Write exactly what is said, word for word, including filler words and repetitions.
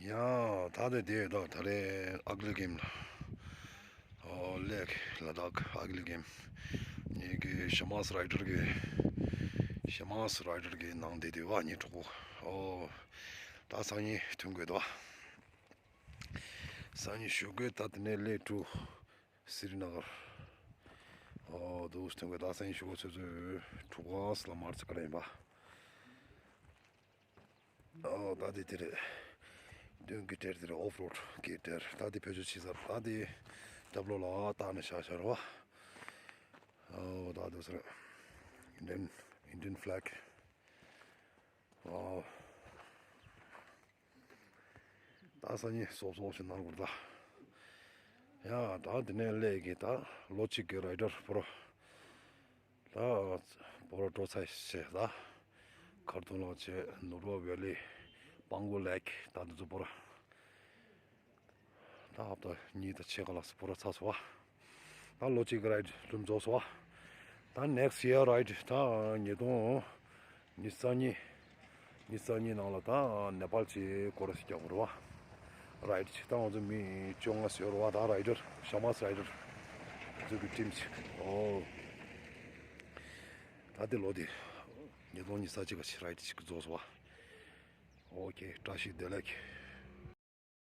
ཡང་ད་དེ་དེ་ད་ད་རེས་ཨག་ལི་གེམ་ལ། ཨོ་ལེག་ལ་དྭགས་ཨག་ལི་གེམ། ངེད་ཀྱི་ཤ་མཱས་རའི་ཌར་གི། ཤ་མཱས་རའི་ཌར་གི་ནང་དེ་དེ་བ་ངའི་གྲོགས་པོ། ཨོ་ད་སང་ཉིན་ཐོན་དགོས་དོ། སང་ཉིན་ཞོགས་ཀས་ད་དེ་ནས་སླེབས་འགྲོ། སི་རི་ན་གར། ཨོ་དུ་སྟོན་གི་ད་སང་ཉིན་ཞོགས་པ་ཆུ་ཚོད་དྲུག་པ་ལ་མར་ཚེ་ག་རེ་ཡིན་པ། ཨོ་ད་དེ་དེ་རེད། མདུན་གྱི་གྲལ་དེ་རེད། ཨོཕ་རོཌ་གི་གྲལ། ད་དེ་བེད་སྤྱོད་བྱེད་ས་རེད། ད་དེ་རྒྱབ་ལོགས་ལ་བཏགས་ནས་བཞག་བཞག་རེད་བ། ཨོ་ད་དེ་སོ་རེད། Indian Indian flag. ཨོ། ད་སང་ཉིན་སོབ་སོབ་ཞིག་གནང་དགོས་ད། ཡ་ད་དེ་ནས་སླེབས་ཀྱི་ད་ལོ་གཅིག་གི་རའི་ཌར་པོ་ར། ད་པོ་ར་འགྲོ་ཚར་ཤག་ད། ཁ་རྡུང་ལག་བཅད། ནུབ་ར་ཝེ་ལི། སྤང་གོ་ལེག་ད་འདི་ཚོ་པོ་ར། ད་ཧབ་ཏ་གཉིས་དང་ཕྱེད་ཀ་ལ་སུ་པོ་ར་ཚར་སོང་བ། ད་ལོ་གཅིག་གི་རའི་ཌི་ལུམ་རྫོགས་སོང་བ། ད་ནེག་སི་ཡར་རའི་ཌི་ད་ཉིས་སྟོང་ཉི་ཤུ་རྩ་གཉིས། ཉི་ཤུ་རྩ་གཉིས་ནང་ལ་ད་ནེ་པཱལ་གྱི་སྐོར་ཞིག་རྒྱག་དགོས་རེད་བ། རའི་ཌི་ཅིག་ད་ང་ཚོ་མི་བཅོ་ལྔ་ཟེར་བ། ད་རའི་ཌར་ཤ་མཱས་རའི་ཌར་ང་ཚོ་གི་ཊིམ་ཅིག་ཨོ། ད་དེ་ལོ་དེ་ཉིས་སྟོང་ཉི་ཤུ་རྩ་གཅིག་གི་རའི་ཌི་ཅིག་རྫོགས་སོང་བ། ཨོ་ཁེ། བཀྲ་ཤིས་བདེ་ལེགས།